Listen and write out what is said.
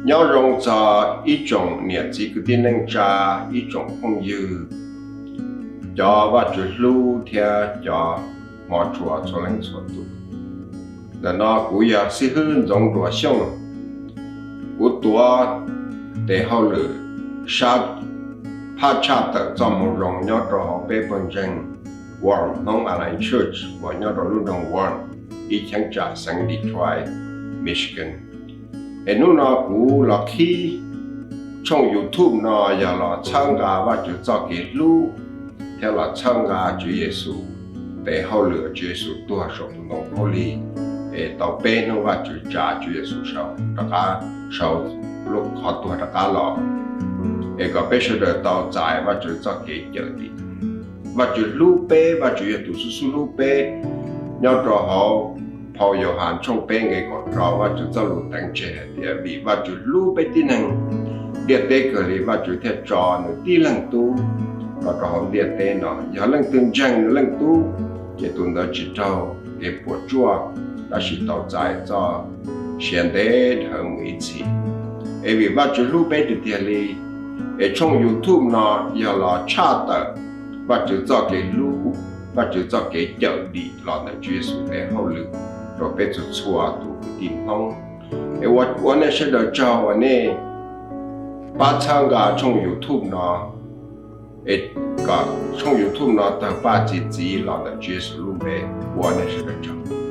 Nyob zoo txog ib tsoom niam txiv kwv tij neej tsa, ib tsoom phooj ywg, cov Vajtswv hlub thiab cov hmov tshua txhua leej txhua tus. Ntawm no kuv yog Xib Hwb Ntxoov Nruas Xyooj. Kuv tuav tes hauj lwm sab phab tshaj tawm txoj moo zoo nyob rau hauv peb pawg ntseeg Warm Hmoob Alliance Church uas nyob rau lub nroog Warm, ib cheeb tsam xeev Detroit, Michigan. Es hnub no kuv los qhib tshooj YouTube no yog los txhawb nqa Vajtswv txoj kev hlub thiab los txhawb nqa Tswv Yexus tes hauj lwm, Tswv Yexus tuag saum tus ntoo khaub lig, es tau peb hnub Vajtswv tsa Tswv Yexus sau rov qab, sau lub qhov tuag rov qab los, es kom peb sawv daws tau txais Vajtswv txoj kev cawm dim. Vajtswv hlub peb, Vajtswv yog tus xub xub hlub peb. Nyob rau hauv phau Yauhas tshooj peb nqe kaum rau, Vajtswv txoj lus teev tseg hais tias vim Vajtswv hlub peb tib neeg, ntiaj teb kawg li Vajtswv thiaj tso nws tib leeg tub los rau hauv ntiaj teb no. Yog leej twg ntseeg nws leej tub, ces tus ntawd tsis raug kev puas tsuaj, tab sis tau txais txoj sia ntev dhawv mus ib txhis. Es vim Vajtswv hlub peb tiag tiag li, es tshooj YouTube no yog los tshaj tawm Vajtswv txoj kev hlub, Vajtswv txoj kev cawm dim los ntawm Tswv Yexus tes hauj lwm rau peb txhua txhua tus kwv tij Hmoob. Es ua, ua nej sawv daws tsaug uas nej pab txhawb nqa tshooj YouTube no, es kom tshooj YouTube no tawg paj txi txiv los ntawm Tswv Yexus lub npe. Ua nej sawv daws tsaug.